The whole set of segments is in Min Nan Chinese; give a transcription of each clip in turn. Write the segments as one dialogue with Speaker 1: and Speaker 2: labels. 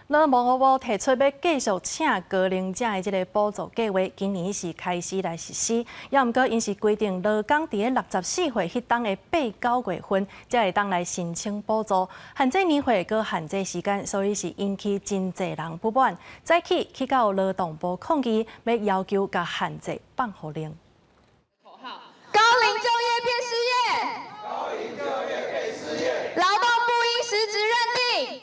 Speaker 1: 勞動部提出欲繼續請高齡者的這个補助計劃，今年是開始來實施。猶毋過，𪜶是規定勞工佇咧64歲彼冬的八九月份，才會當來申請補助。限制年歲，閣限制時間，所以是引起真濟人不滿。早起去到勞動部抗議，欲要求共限制放予靈。
Speaker 2: 高齡就業變失業，高齡就業變失業，勞動部應實質認定。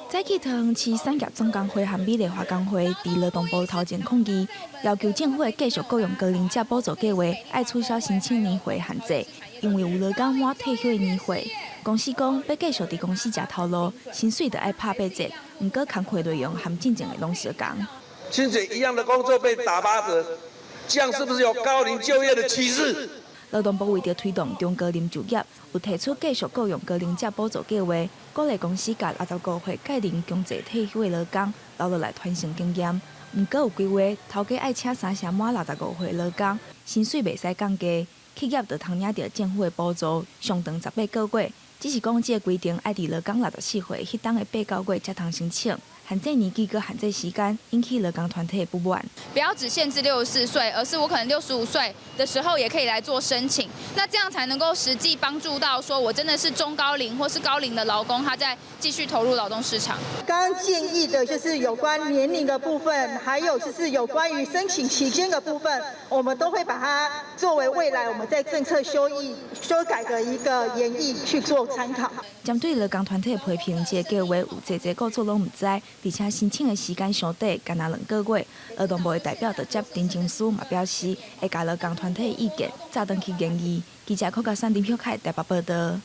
Speaker 3: 早起桃園市產業總工會和美麗華工會佇勞動部頭前抗議，要求政府繼續雇傭高齡者補助計劃，愛取消申請年歲限制，因為有勞工滿退休的年歲。公司講欲繼續佇公司食頭路，薪水就愛拍八折，毋過工課內容和進前的攏相仝。
Speaker 4: 薪水一樣的工作被打八折，這樣是不是有高齡就業的歧視？
Speaker 3: 勞動部為著推動中高齡就業，有提出繼續雇傭高齡者補助計劃，鼓勵公司共65歲屆齡強制退休的勞工留落來傳承經驗。毋過有規劃，頭家愛請三成滿65歲勞工，薪水袂使降低，企業就通領著政府的補助，上長18個月。只是講這个規定愛佇勞工64歲彼冬的八九月才通申請。限制年紀閣限制時間，引起勞工團體的不滿。
Speaker 5: 不要只限制64歲，而是我可能65歲的時候也可以來做申請。那這樣才能夠實際幫助到，說我真的是中高齡或是高齡的勞工，他在繼續投入勞動市場。
Speaker 6: 剛剛建議的就是有關年齡的部分，還有就是有關於申請期間的部分，我們都會把它作為未來我們在政策修議修改的一個研議去做參考。
Speaker 3: 針對勞工團體的批評，這个計劃有濟濟雇主攏毋知，而且申請的時間傷短，干焦2個月。勞動部的代表就接陳情書嘛表示，會共勞工團體的意見，載轉去研議。記者柯家山林曉凱台北報導。